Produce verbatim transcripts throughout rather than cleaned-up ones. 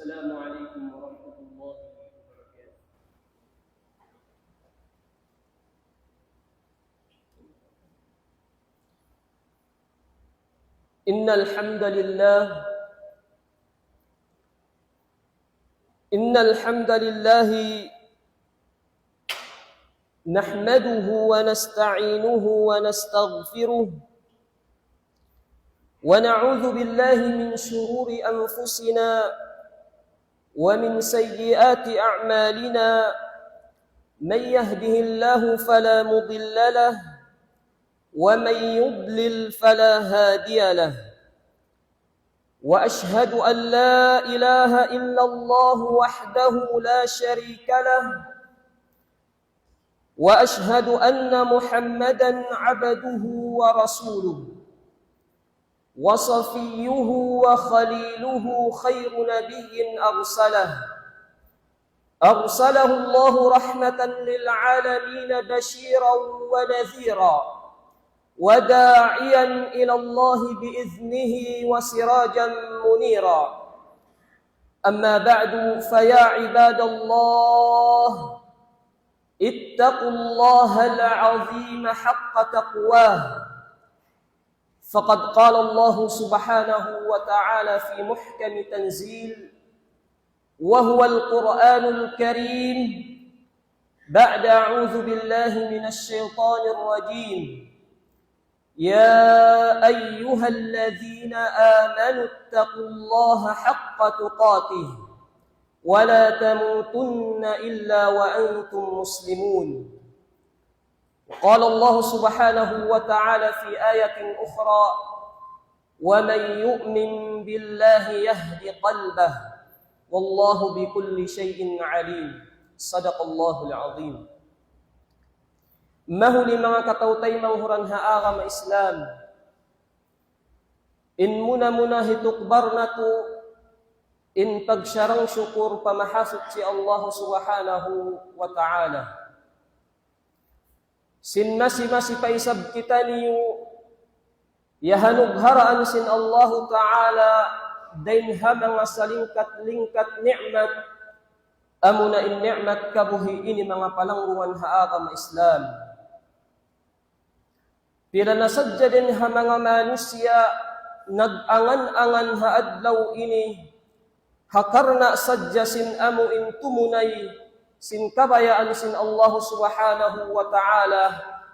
السلام عليكم ورحمة الله وبركاته. إن الحمد لله إن الحمد لله نحمده ونستعينه ونستغفره، ونعوذ بالله من شرور أنفسنا ومن سيئات أعمالنا. من يهده الله فلا مضل له، ومن يضلل فلا هادي له. وأشهد أن لا إله إلا الله وحده لا شريك له، وأشهد أن محمدا عبده ورسوله، وصفيه وخليله، خير نبي أرسله، أرسله الله رحمة للعالمين بشيرا ونذيرا، وداعيا إلى الله بإذنه وسراجا منيرا. أما بعد، فيا عباد الله، اتقوا الله العظيم حق تقواه. فقد قال الله سبحانه وتعالى في محكم تنزيل، وهو القرآن الكريم، بعد أعوذ بالله من الشيطان الرجيم، يا أيها الذين آمنوا اتقوا الله حق تقاته ولا تموتن إلا وأنتم مسلمون. وقال الله سبحانه وتعالى في آية أخرى، ومن يؤمن بالله يهد قلبه والله بكل شيء عليم. صدق الله العظيم. Mahuli manga kataw-taymanghuran ha agama Islam, in muna-muna hitukbal natu' in pagsarang-sukul pa Mahasuchi Allah Subhanahu wa Ta'ala. Sin masi-masi pa isab kitaniyu, iyanugharaan sin Allahu Ta'ala dayn ha manga salingkat-lingkat ni'mat, amuna in ni'mat kabuhi' ini, manga palanggungan ha agama Islam. Pila na sadja dayn ha manga manusiya' nag-angan-angan ha adlaw ini, ha karna' sadja sin amu in tumunay sin kabayaan sin Allah Subhanahu wa Ta'ala,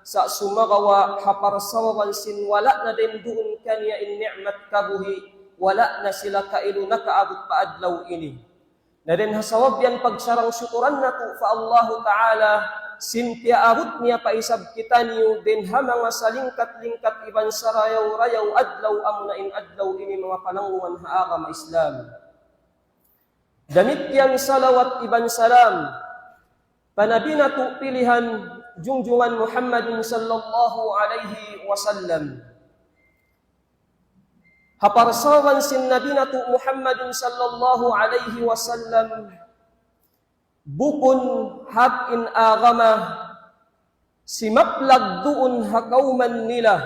sa' sumagawa' ha parsababan sin wala' na dayn duun kaniya in ni'mat kabuhi', wala' na sila kailu nakaabut pa adlaw ini. Na dayn ha sabab yan pagsarang-sukulan natu' pa Allahu Ta'ala, sin piyaabut niya pa isab kitaniyu dayn ha manga salingkat-lingkat iban sarayaw-rayaw adlaw, amuna in adlaw ini, manga palanggungan ha agama Islam. Damikkiyan salawat iban salam pa Nabi natu' pilihan, junjungan Muhammadin sallallahu alayhi wasallam. Ha parsababan sin Nabi natu' Muhammadin sallallahu alayhi wasallam, bukun hat in agama simaplag duun ha kawman nila.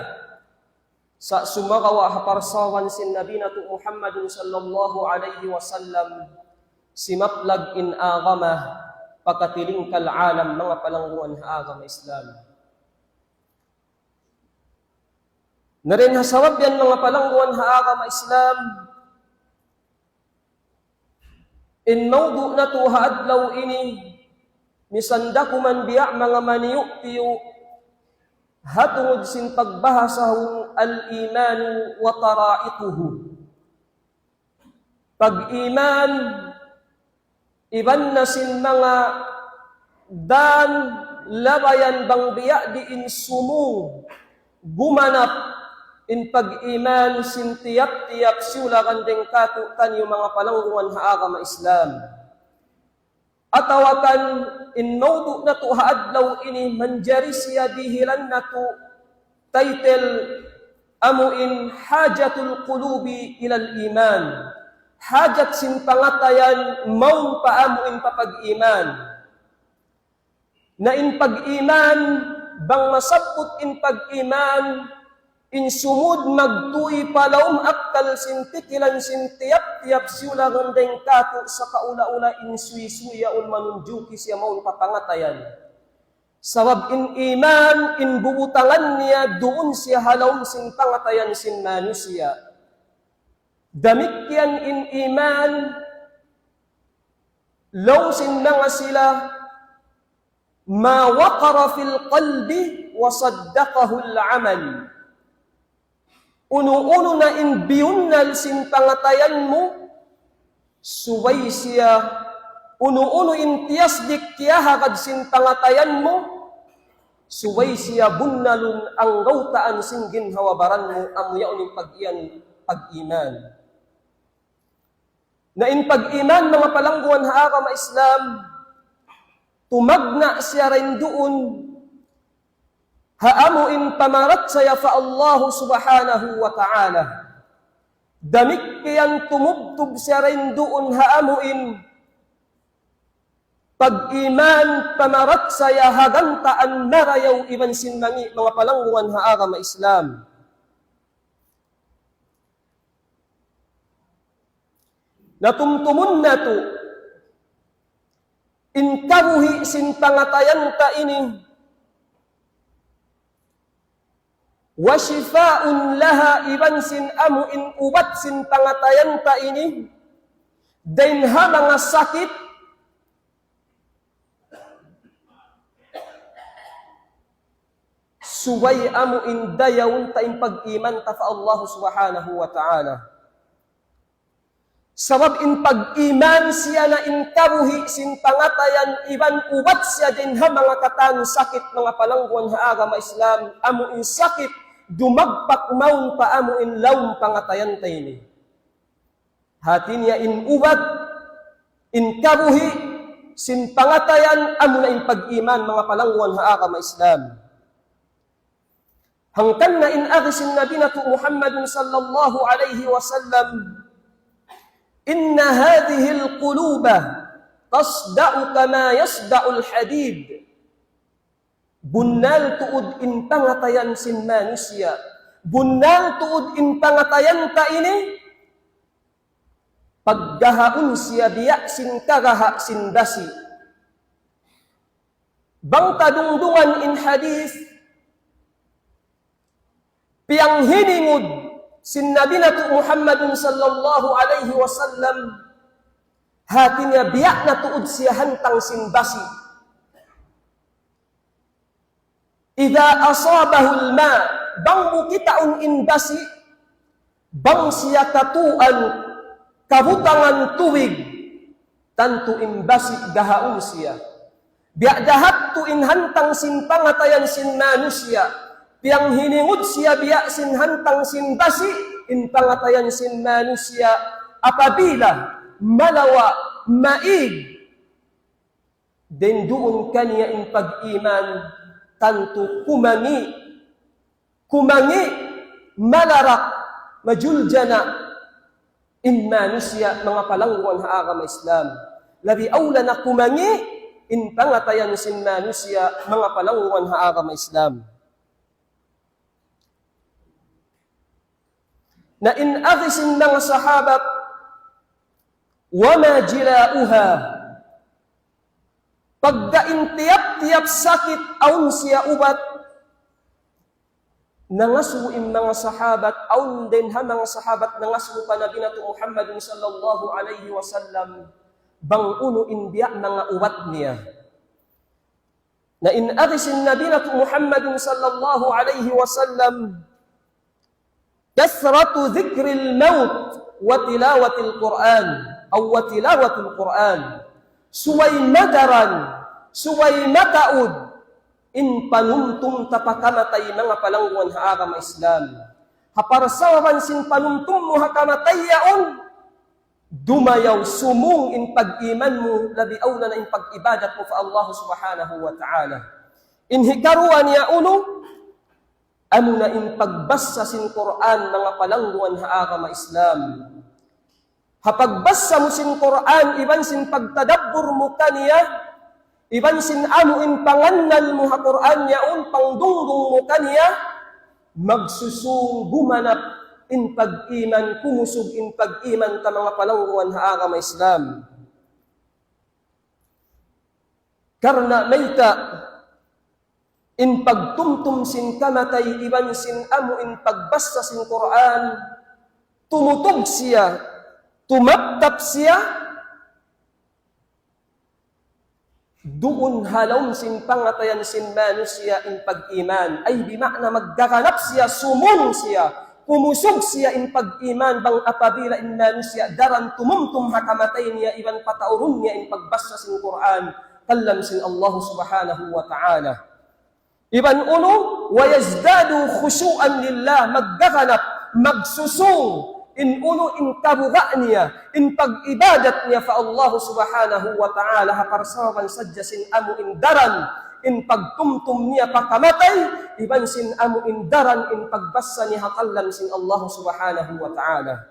Sa' sumagawa' ha parsababan sin Nabi natu' Muhammadin sallallahu alayhi wasallam, simaplag in agama pa katilingkal alam, manga palanggungan ha agama Islam. Na dayn ha sabab yan, manga palanggungan ha agama Islam, in mawdu' natu' ha adlaw ini, misan da kuman biya' manga maniyu'-tiyu', ha tungud sin pagbahasahun al-imanu wa tara'iquhu. Pag-iman, iban na sin manga dan labayan bang biya' diin sumūng gumanap in pag-iman sin tiyap-tiyap siyulagan dayn kātu'niyu, manga palanggungan ha agama Islam. Atawa kan in mawdu' natu' ha adlaw ini manjari siya dihilan natu' title amu in Hajatul Qulubi ilal Iman. Hajat sin pangatayan mawn pa amu in pa pag-iman. Na in pag-iman, bang masabbut in pag-iman, In sumud magtuy pa lawm akkal sin pikilan sin tiyap-tiyap siyulangan dayng kātu' sakaula-ula in suysuy yaun manunjuki siya mawn pa pangatayan. Sabab in iman, in bubutangan niya duun siya ha lawm sin pangatayan sin manusiya'. Damikkiyan in iman, laung sin manga sila, ما وقر في القلب وصدقه العمل. Unu-unu na in biyunnal sin pangatayan mu, subay siya, unu-unu in tiyasdik kiyahagad sin pangatayan mu, subay siya bunnalun anggawtaan sin ginhawa-baran mu, amu yaun in pag-iyan, pag-iman. Na in pag-iman, manga palanggungan ha agama Islam, tumagna' siya dayn duun ha amu in pamarachaya pa Allahu Subhanahu wa Ta'ala. Damikkiyan tumubtub siya dayn duun ha amu in pag-iman, pamarachaya ha gantaan marayaw iban sin mangi', manga palanggungan ha agama Islam. Na tumtumun natu' in kabuhi' sin pangatayan ta ini, وشفاء لها, iban sin amu in ubat sin pangatayan ta ini, dayn ha manga sakit, subay amu in dayawun ta in pag-iman ta pa Allah Subhanahu wa Ta'ala. Sabab in pag-iman siya na in kabuhi' sin pangatayan iban ubat siya dayn ha manga katan sakit, manga palangguan ha agama Islam, amu in sakit dumagpak mawn pa amu in lawm pangatayan ta ini. Hati niya in ubat, in kabuhi' sin pangatayan, amu na in pag-iman, manga palangguan ha agama Islam. Hangkan na in agi sin Nabi natu' Muhammadun sallallahu alayhi wasallam, إن هذه القلوب تصدأ كما يصدأ الحديد. Bunnal tuud in pangatayan sin manusiya'. Bunnal tuud in pangatayan ta ini, paggahaun siya biya' sin kagaha' sin basi'. Bang ta dungdungan in hadith, piyanghiningud sin Nabi natu' Muhammadun sallallahu alayhi wasallam, hati niya biya' na tuud siya hantang sin basi'. إذا أصابه الماء, bang mu kitaun in basi', bang siya katuan, kabutangan tubig, tantu in basi' gahaun siya. Biya' da hadtu in hantang sin pangatayan sin manusiya', piyanghiningud siya biya' sin hantang sin basi', in pangatayan sin manusiya', apabila malawa', maig, dayn duun kaniya in pag-iman, tantu kumangi', kumangi', malarak, majuljana' in manusiya', manga palangguan ha agama Islam. Labi awla na kumangi' in pangatayan sin manusiya', manga palangguan ha agama Islam. Na in agi sin manga sahabat, وما جلاؤها. Pagga in tiyap-tiyap sakit awn siya ubat, nangasubu in manga sahabat, awn dayn ha manga sahabat nangasubu pa Nabi natu' Muhammadun sallallahu alayhi wasallam, bang unu in biya' manga ubat niya. Na in agi sin Nabi natu' Muhammadun sallallahu alayhi wasallam, كثرة ذكر الموت وتلاوة القرآن، أو وتلاوة القرآن. Subay madaran, subay mataud in panumtum ta pa kamatay, manga palangguan ha agama Islam. Ha parsababan sin panumtum mu ha kamatay yaun, dumayaw sumung in pag-iman mu, labi awla na in pag-ibadat mu pa Allah Subhanahu wa Ta'ala. In hikaruwa niya unu, amuna in pagbassa sin Qur'an, manga palangguan ha agama Islam. Ha pagbassa mu sin Qur'an, iban sin pagtadabbur mu kaniya, iban sin amu in pangannal mu ha Qur'an yaun, pangdungdung mu kaniya, magsusung gumanap in pag-iman, kumusug in pag-iman ta manga palanggungan ha agama Islam. Karna' mayta', in pagtumtum sin kamatay iban sin amu in pagbassa sin Qur'an, tumutug siya, tumaptap siya, duun ha lawm sin pangatayan sin manusiya' in pag-iman. Ay, bima'na maggaganap siya, sumung siya, kumusug siya in pag-iman bang apabila in manusiya' daran tumumtum ha kamatay niya iban pataurun niya in pagbassa sin Qur'an, kalam sin Allah Subhanahu wa Ta'ala. Iban unu, ويزداد خشوعا لله, maggaganap, magsusung, in unu in kabuga' niya, in pag-ibadat niya pa Allah Subhanahu wa Ta'ala, ha parsababan sadja sin amu in daran, in pagtumtum niya pa kamatay, iban sin amu in daran, in pagbassa niya ha kalam sin Allah Subhanahu wa Ta'ala.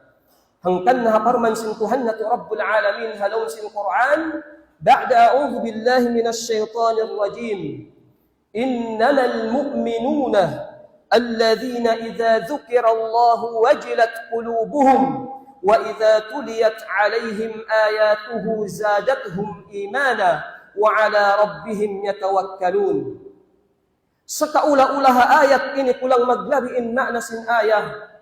Hangkan na ha parman sin Tuhan natu' Rabbul Alamin ha lawm sin Qur'an, بعد أعوذ بالله من الشيطان الرجيم. إنما المؤمنون الذين إذا ذكر الله وجلت قلوبهم وإذا تليت عليهم آياته زادتهم إيمانا وعلى ربهم يتوكلون. Sakaula-ula ha ayat ini kulang maglabi in ma'na sin ayat.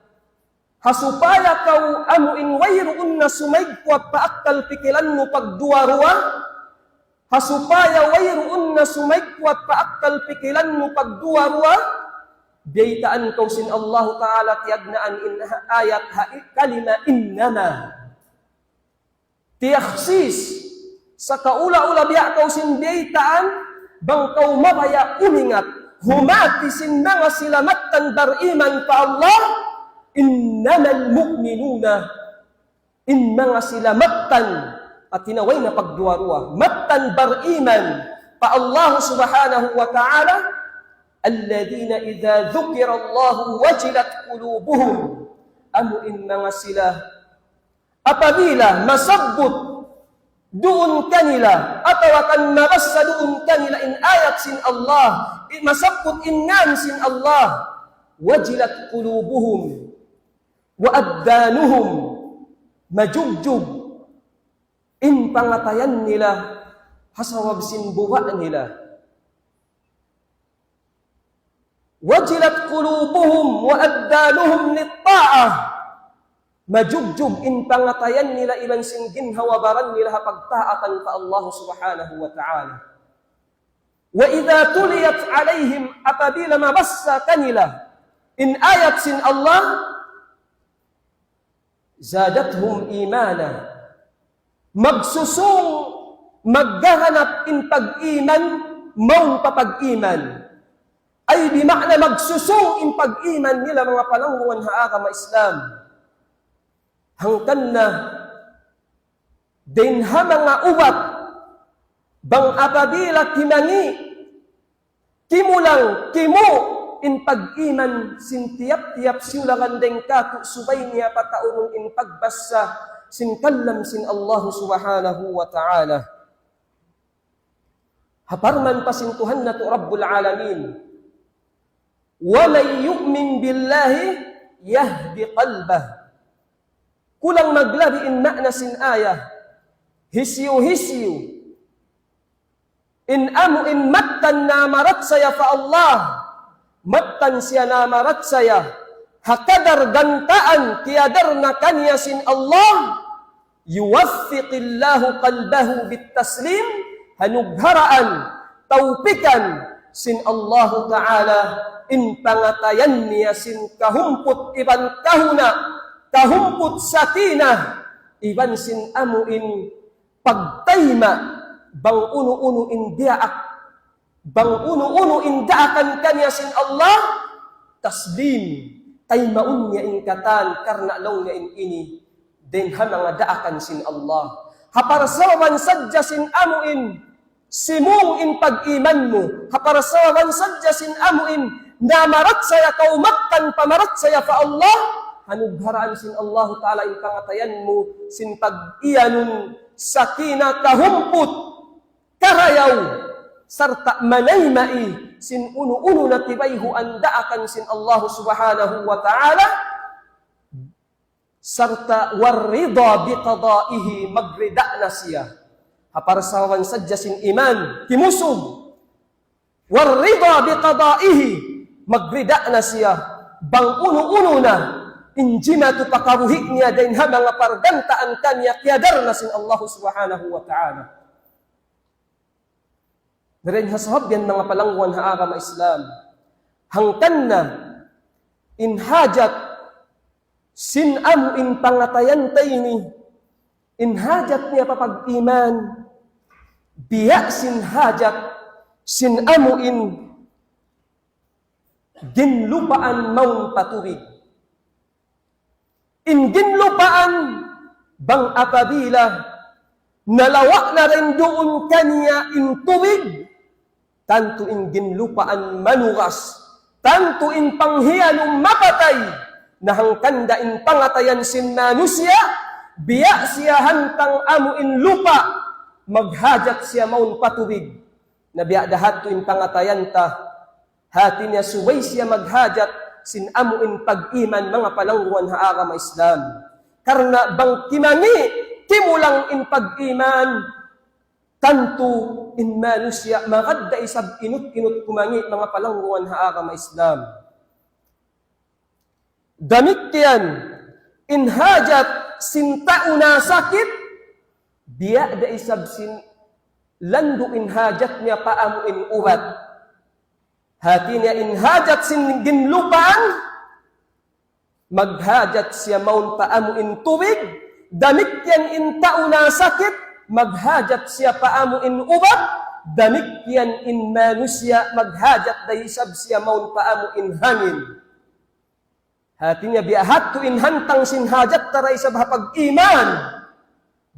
Ha supaya kaw amu in wayruun na sumaygkuwat pa akkal pikilan mu pagduwa-ruwa, ha supaya wayruun na sumaygkuwat pa akkal pikilan mu pagduwa-ruwa, biyaytaan kaw sin Allahu Ta'ala tiyagnaan in ayat ha i-, kalima innama. Takhsis, sakaula-ula biya' kaw sin biyaytaan, bang kaw mabaya' umingat, humati sin manga sila mattan bariman pa Allah, إنما المؤمنون, in manga sila mattan, hati niya way na pagduwa-ruwa, mattan bariman pa Allah Subhanahu wa Ta'ala, الذين إذا ذكر الله وجلت قلوبهم, amu in manga sila apabila masabbut duun kanila, atawa kan mabassa duun kanila in ayat sin Allah, i-, masabbut in ngan sin Allah, وجلت قلوبهم وأبدانهم, majugjug in pangatayan nila, ha sabab sin buga' nila. وجلت قلوبهم وأبدانهم للطاعة. Majugjug in pangatayan nila iban sin ginhawa-baran nila ha pagtaatan pa Allah Subhanahu wa Ta'ala. وإذا تليت عليهم, apabila mabassa kanila in ayat sin Allah, زادتهم إيمانا. Magsusung, maggaganap in pag-iman, mawn pa pag-iman. Ay, bima'na magsusung in pag-iman nila, manga palanggungan ha agama Islam. Hangkan na, dayn ha manga ubat, bang apabila kimangi', kimulang, kimu' in pag-iman sin tiyap-tiyap siyulagan dayn kātu', subay niya pataurun in pagbassa sin kalam sin Allah Subhanahu wa Ta'ala. Ha parman pa sin Tuhan natu' Rabbul Alamin, ومن يؤمن بالله يهد قلبه. Kulang maglabi in ma'na sin ayat. Hisiyu-hisiyu in amu in mattan namarachaya pa Allah, mattan siya namarachaya ha kadar gantaan kiyadar na kaniya sin Allah, يوفق الله قلبه بالتسليم, hanugharaan, tawpikan sin Allahu Ta'ala in pangatayan niya sin kahumput iban kahuna', kahumput sakinah, iban sin amu in pagtayma' bang unu-unu in diyaak, bang unu-unu in daakan kaniya sin Allah, taslim, taymaun niya in katan karna' laung niya in ini dayn ha manga daakan sin Allah. Ha parsababan sadja sin amu in simung in pag-iman mu, ha parsababan sadja sin amu in namarachaya kaw mattan pamarachaya pa Allah, hanugharaan sin Allahu Ta'ala in pangatayan mu sin pag-iyanun sakinah, kahumput, karayaw, sarta' manaymay sin unu-unu na tibayhuan daakan sin Allah Subhanahu wa Ta'ala, sarta' والرضا بقضائه, magrida na siya. Ha parsababan sadja sin iman, kimusug. والرضا بقضائه, magrida na siya. Bang unu-unu na in jimatu pa kabuhi' niya dayn ha manga pargantaan kaniya, kiyadar na sin Allah Subhanahu wa Ta'ala. Dayn ha sabab yan, manga palangguan ha agama Islam, hangkan na in hajat sin amu in pangatayan ta ini, in hajat niya pa pag-iman, biya' sin hajat sin amu in ginlupaan mawn pa tubig. In ginlupaan, bang apabila nalawa' na dayn duun kaniya in tubig, tantu in ginlupaan manugas, tantu in panghiyanum mapatay, na hangkan da in pangatayan sin manusiya', biya' siya hantang amu in lupa', maghajat siya mawn pa tubig. Na biya' da hadtu in pangatayan ta, hati niya subay siya maghajat sin amu in pag-iman, manga palangguan ha agama Islam. Karna' bang kimangi', kimulang in pag-iman, tantu in manusiya' magad da isab inut-inut kumangi', manga palangguan ha agama Islam. Damikkiyan in hajat sin tau nasakit, biya' da isab sin landu' in hajat niya pa amu in ubat. Hati niya in hajat sin ginlupaan, maghajat siya mawn pa amu in tubig, damikkiyan in tau nasakit, maghajat siya pa amu in ubat, damikkiyan in manusiya', maghajat da isab siya mawn pa amu in hangin. Hati niya biya' hadtu in hantang sin hajat ta da isab ha pag-iman.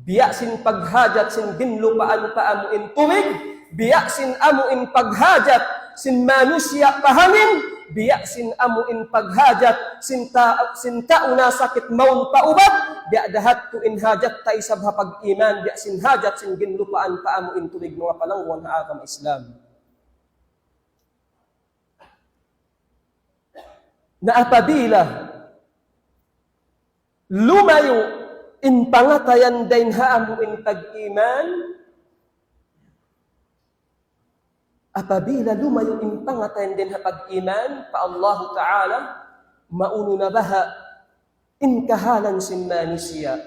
Biya' sin paghajat sin ginlupaan pa amu in tubig, biya' sin amu in paghajat sin manusiya' pa hangin, biya' sin amu in paghajat sin ta-, sin tau nasakit mawn pa ubat, biya' da hadtu in hajat ta isab ha pag-iman, biya' sin hajat sin ginlupaan pa amu in tubig, manga palangguan ha agama Islam. Na apabila lumayu' in pangatayan dayn ha amu in pag-iman, apabila lumayu' in pangatayan dayn ha pag-iman pa Allahu Ta'ala, maunu na baha' in kahalan sin manusiya'.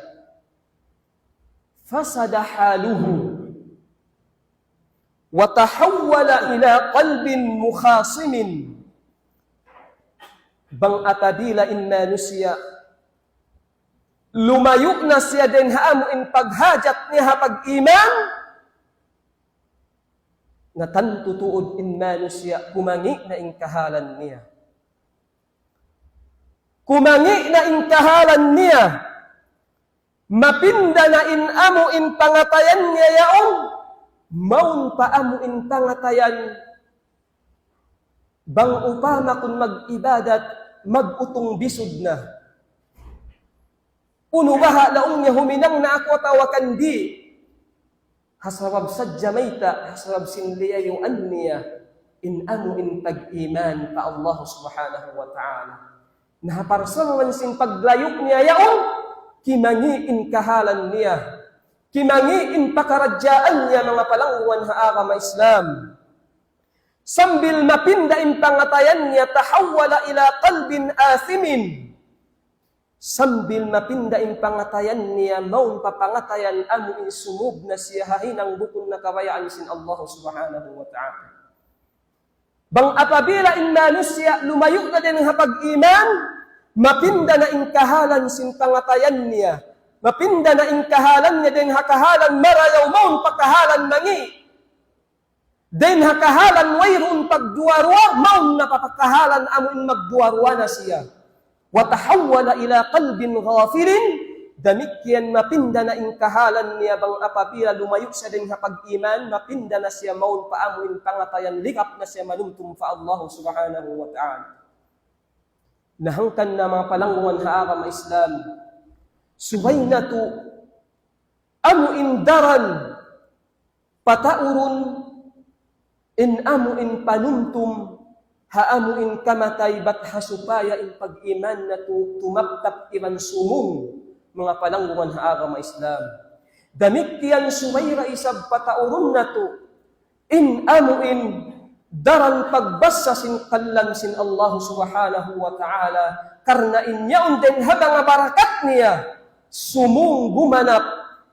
فسد حاله وتحول إلى قلب مخاصم. Bang apabila in manusiya' lumayu' na siya dayn ha amu in paghajat niya ha pag-iman, na tantu tuud in manusiya' kumangi' na in kahalan niya. Kumangi' na in kahalan niya. Mapinda na in amu in pangatayan niya yaun, mawn pa amu in pangatayan, bang upama kun mag-ibadat, mag-utung bisud na. Unu baha' laung niya, huminang na aku atawa kan di'? Ha sabab sadja mayta', ha sabab sin liyayuan niya in amu in pag-iman pa Allah Subhanahu wa Ta'ala. Na ha parsababan sin paglayu' niya yaun, kimangi' in kahalan niya. Kimangi' in pakaradjaan niya, manga palangguan ha agama Islam. Sambil mapinda in pangatayan niya, تحول إلى قلب آثم. Sambil mapinda in pangatayan niya, mawn pa pangatayan amu in sumūb na siya ha hinang bukun na kabayaan sin Allah Subhanahu wa Ta'ala. Bang apabila in manusiya' lumayu' na dayn ha pag-iman, mapinda na in kahalan sin pangatayan niya. Mapinda na in kahalan niya dayn ha kahalan marayaw mawn pa kahalan mangi'. Dayn ha kahalan wayruun pagduwa-ruwa, mawn na pa kahalan amu in magduwa-ruwa na siya. وتحول إلى قلب غافل, damikkiyan mapinda na in kahalan niya bang apabila lumayu' siya dayn ha pag-iman, mapinda na siya mawn pa amu in pangatayan, likap na siya manumtum pa Allah Subhanahu wa Ta'ala. Na hangkan na manga palangguan ha agama Islam, subay natu' amu in daran pataurun In amu in panumtum, ha amu in kamatay bat ha supaya in pag-iman natu' tumaptap iban sumung, manga palanggungan ha agama Islam. Damikkiyan subay da isab pataurun natu', in amu in daran pagbasa sin kalam sin Allah Subhanahu wa Ta'ala, karna' in yaun dayn ha manga barakat niya, sumung gumanap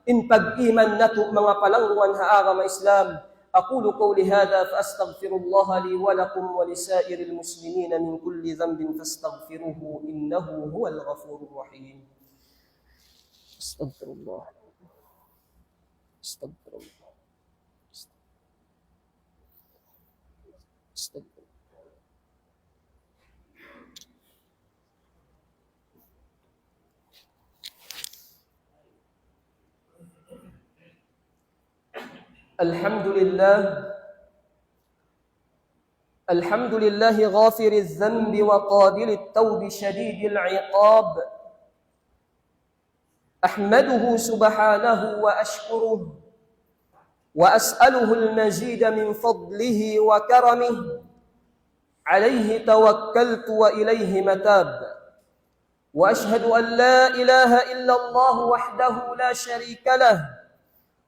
in pag-iman natu' manga palanggungan ha agama Islam. أقول قولي هذا فأستغفر الله لي ولكم ولسائر المسلمين من كل ذنب فاستغفروه إنه هو الغفور الرحيم. أستغفر الله. أستغفر الله. أستغفر الله. الحمد لله. الحمد لله غافر الذنب وقابل التوب شديد العقاب. أحمده سبحانه وأشكره وأسأله المزيد من فضله وكرمه. عليه توكلت وإليه متاب. وأشهد أن لا إله إلا الله وحده لا شريك له،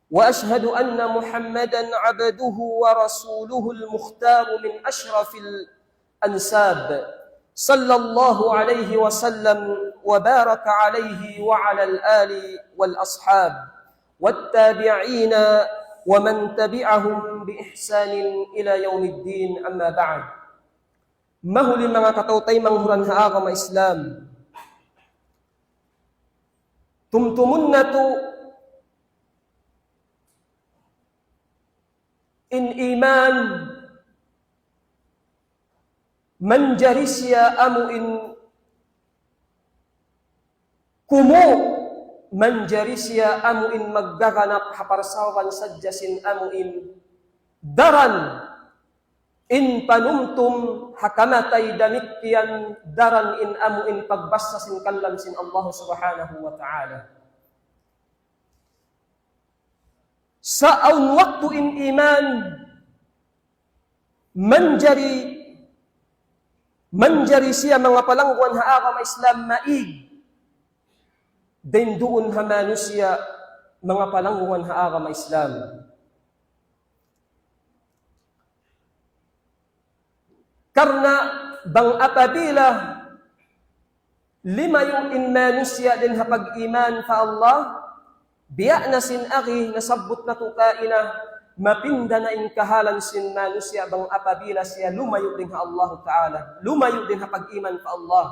وأشهد أن محمدا عبده ورسوله المختار من أشرف الأنساب، صلى الله عليه وسلم وبارك عليه وعلى الآل والأصحاب والتابعين ومن تبعهم بإحسان إلى يوم الدين، أما بعد. Mahuli manga kataw-taymanghuran ha agama Islam. Tumtumun natu' in iman manjari siya amu in kumu' manjari siya amu in maggaganap ha parsababan sadja sin amu in daran in panumtum ha kamatay damikkiyan daran in amu in pagbasa sin kalam sin Allah Subhanahu wa Ta'ala. Sa' awn waktu in iman manjari, manjari siya manga palangguan ha agama Islam maig dayn duun ha manusiya', manga palangguan ha agama Islam. Karna' bang apabila limayu' in manusiya' dayn ha pag-iman pa Allah, biya' na sin agi nasabbut natu' kaina, mapinda na in kahalan sin manusiya' bang apabila siya lumayu' dayn ha Allah Ta'ala, lumayu' dayn ha pag-iman pa Allah.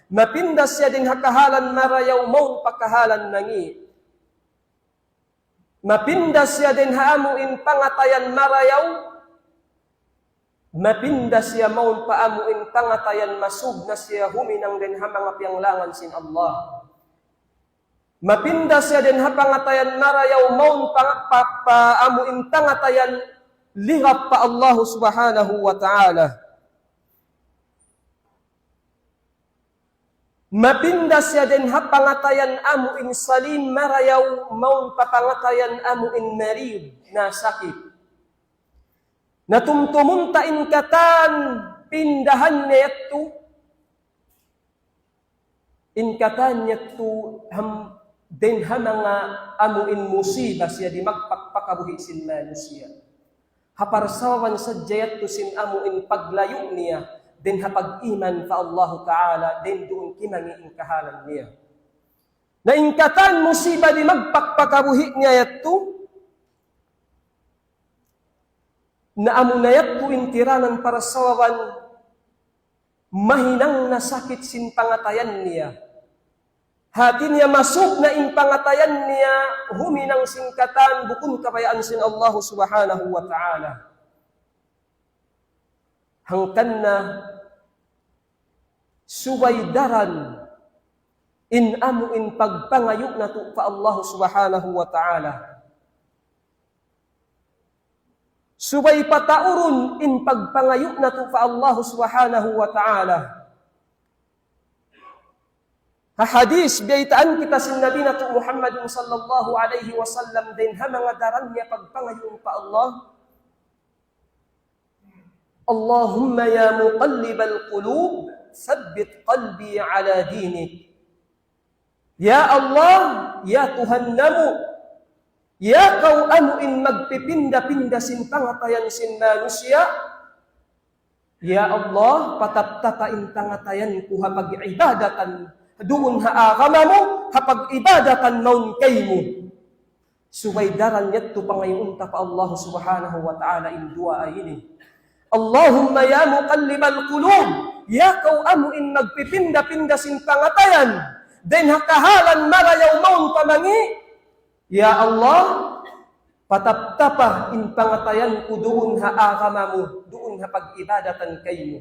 Mapinda siya dayn ha kahalan marayaw mawn pa kahalan mangi'. Mapinda siya dayn ha amu in pangatayan marayaw, mapinda siya mawn pa amu in pangatayan masub na siya huminang dayn ha manga piyanglangan sin Allah. Mapinda siya dayn ha pangatayan marayaw mawn pa, pa, pa amu in pangatayan lingap pa Allah Subhanahu wa Ta'ala. Mapinda siya dayn ha pangatayan amu in salim marayaw mawn pa pangatayan amu in marid nasakit. Na tumtumun ta in katan pindahan niya yadtu, in katan yadtu ham-, dayn ha manga amu in musiba siya di' magpakpakabuhi' sin manusiya'. Ha parsababan sadja yadtu sin amu in paglayu' niya dayn ha pag-iman pa Allahu Ta'ala, dayn duun kimangi' in kahalan niya. Na in katan musiba di' magpakpakabuhi' niya yadtu, na amu na yadtu in tiranan parsababan mahinang na sakit sin pangatayan niya. Hati niya masub na in pangatayan niya, huminang sin katan bukun kabayaan sin Allahu Subhanahu wa Ta'ala. Hangkan na subay daran in amu in pagpangayu' natu' pa Allahu Subhanahu wa Ta'ala. Subay pataurun in pagpangayu' natu' pa Allah Subhanahu wa Ta'ala. Ha hadith, biyaytaan kita sin Nabi natu' Muhammadun sallallahu alayhi wasallam dayn ha manga daran niya pagpangayu' pa Allah. اللهم يا مقلب القلوب ثبت قلبي على دينك. Ya Allah, ya Tuhan namu', ya kaw amu in magpipinda-pinda sin pangatayan sin manusiya', ya Allah, pataptapa in pangatayan ku ha pag-ibadatan duun ha agama mu, ha pag-ibadatan mawn kaymu. Subay daran yadtu pangayuun ta pa Allah Subhanahu wa Ta'ala in duwaa ini. اللهم يا مقلب القلوب, ya kaw amu in magpipinda-pinda sin pangatayan, dayn ha kahalan marayaw mawn pa mangi', ya Allah, pataptapa in pangatayan ku duun ha agama mu, duun ha pag-ibadatan kaymu.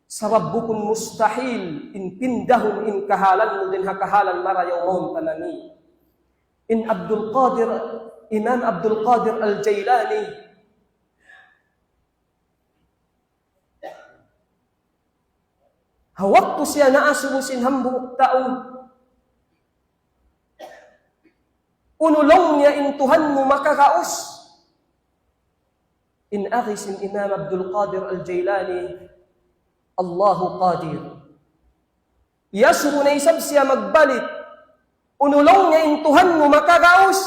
Sabab bukun mustahil in pindahun in kahalan mu dayn ha kahalan marayaw mawn pa mangi'. In Abdul Qadir, Imam Abdul Qadir Al-Jailani, ha waktu siya naasubu sin hambuuk tau, unu laung niya, in Tuhan mu makagaus? In agi sin Imam Abdul Qadir Al-Jailani, Allahu Qadir. Iyasubu na isab siya magbalik, unu laung niya, in Tuhan mu makagaus?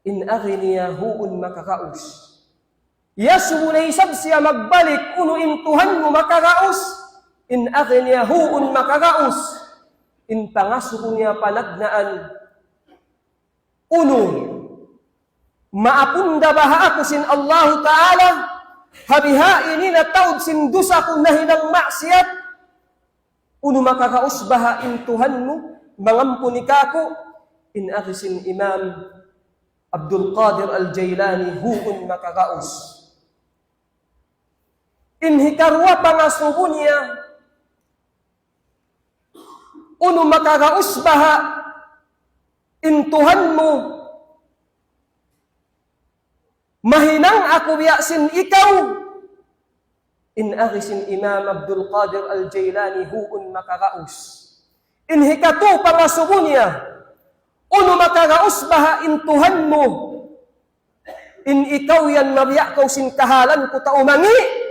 In agi niya, huun makagaus. Iyasubu na isab siya magbalik, unu in Tuhan mu makagaus? In agi niya, huun makagaus. In pangasubu niya panagnaan, unu, maapun da baha' aku sin Allahu Ta'ala ha bihaini na taud sin dusa ku nahinang maksiyat? Unu makagaus baha' in Tuhan mu mangampun kāku'? In agi sin Imam Abdul Qadir Al-Jailani, huun makagaus. In hikaruwa pangasubu niya, unu makagaus baha' in Tuhan mu mahinang aku biya' sin ikaw? In agi sin Imam Abdul Qadir Al-Jailani, huun makagaus. In hikatu pangasubu niya, unu makagaus baha' in Tuhan mu? In ikaw yan mabiya' kaw sin kahalan ku tau mangi'?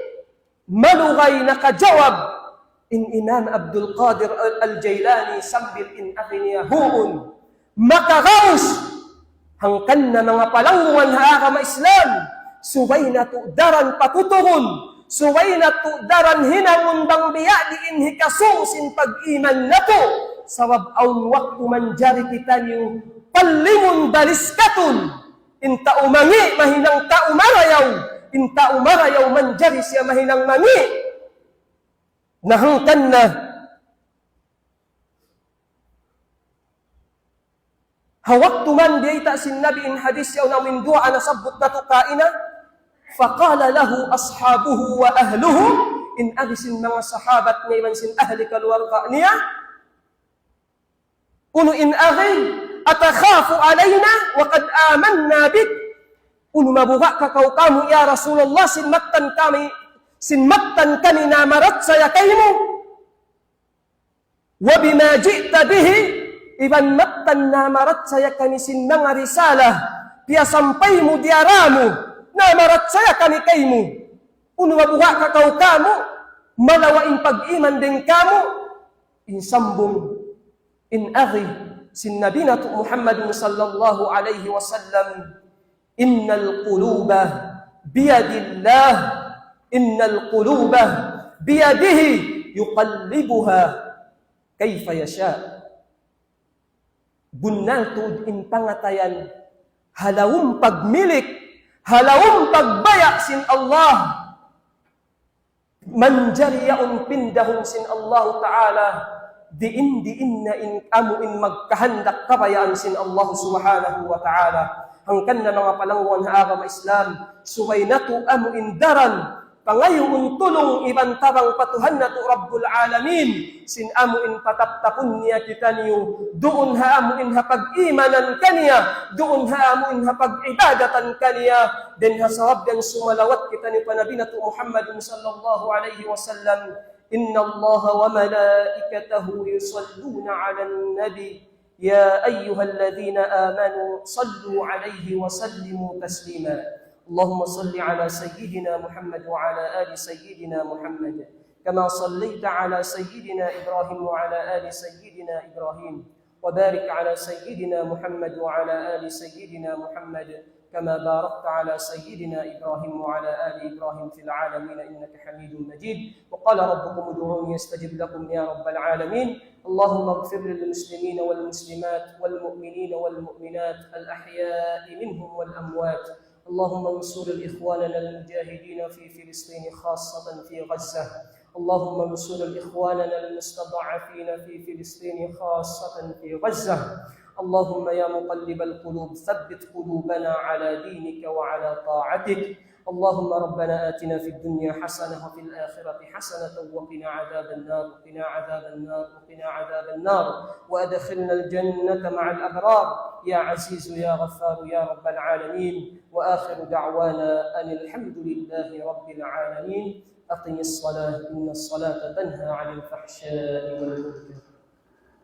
Malugay nakajawab in Imam Abdul Qadir Al-, Al-Jailani sambil in agi niya, huun makagaus. Hangkan na manga palanggungan ha agama Islam, subay natu' daran patuturun, subay natu' daran hinangun bang biya' diin hikasūng sin pag-iman natu'. Sabab awn waktu manjari kitaniyu pallimun baliskatun. In tau mangi' mahinang tau marayaw, in tau marayaw manjari siya mahinang mangi'. Na hangkan na, ha waktu man biyayta' sin Nabi in hadis yaun amu in duwaa nasabbut natu' kaina, فقال له أصحابه وأهله, in agi sin manga sahabat niya iban sin ahli kaluarga niya, unu in agi, أتخاف علينا وقد آمنا بك? Unu mabuga' ka kaw kamu, ya Rasulullah, sin mattan kami, sin mattan kami namarachaya kaymu? وبما جئت به, iban mattan namarachaya kami sin manga risala piyasampay mu diyara mu, namarachaya kami kaymu. Unu mabuga' ka kaw kamu, malawa' in pag-iman dayn kamu? In sambung in agi sin Nabi natu' Muhammadun sallallahu alayhi wasallam, إن القلوب بيد الله، إن القلوب بيده يقلبها كيف يشاء. Bunnal tuud in pangatayan ha lawm pagmilik, ha lawm pagbaya' sin Allah. Manjari yaun pindahun sin Allahu Ta'ala, diin-diin na in amu in magkahandak kabayaan sin Allah Subhanahu wa Ta'ala. Hangkan na manga palangguan ha agama Islam, subay natu' amu in daran pangayuun tulung iban tabang pa Tuhan natu' Rabbul Alamin, sin amu in pataptapun niya kitaniyu duun ha amu in ha pag-imanan kaniya, duun ha amu in ha pag-ibadatan kaniya, dayn ha sabab yan sumalawat kitaniyu pa Nabi natu' Muhammadun sallallahu alayhi wasallam. إن الله وملائكته يصلون على النبي يا أيها الذين آمنوا صلوا عليه وسلموا تسليما. اللهم صل على سيدنا محمد وعلى آل سيدنا محمد، كما صليت على سيدنا إبراهيم وعلى آل سيدنا إبراهيم، وبارك على سيدنا محمد وعلى آل سيدنا محمد، كما باركت على سيدنا إبراهيم وعلى آل إبراهيم في العالمين إنك حميد مجيد. وقال ربكم ادعوني أستجب لكم يا رب العالمين. اللهم اغفر للمسلمين والمسلمات والمؤمنين والمؤمنات الأحياء منهم والأموات. اللهم انصر إخواننا المجاهدين في فلسطين خاصة في غزة. اللهم انصر إخواننا المستضعفين في فلسطين خاصة في غزة. اللهم يا مقلب القلوب ثبت قلوبنا على دينك وعلى طاعتك. اللهم ربنا آتنا في الدنيا حسنة وفي الآخرة حسنة وقنا عذاب النار، وقنا عذاب النار، وقنا عذاب النار، وأدخلنا الجنة مع الأبرار يا عزيز يا غفار يا رب العالمين. وآخر دعوانا أن الحمد لله رب العالمين. أقم الصلاة إن الصلاة تنهى عن الفحشاء والمنكر.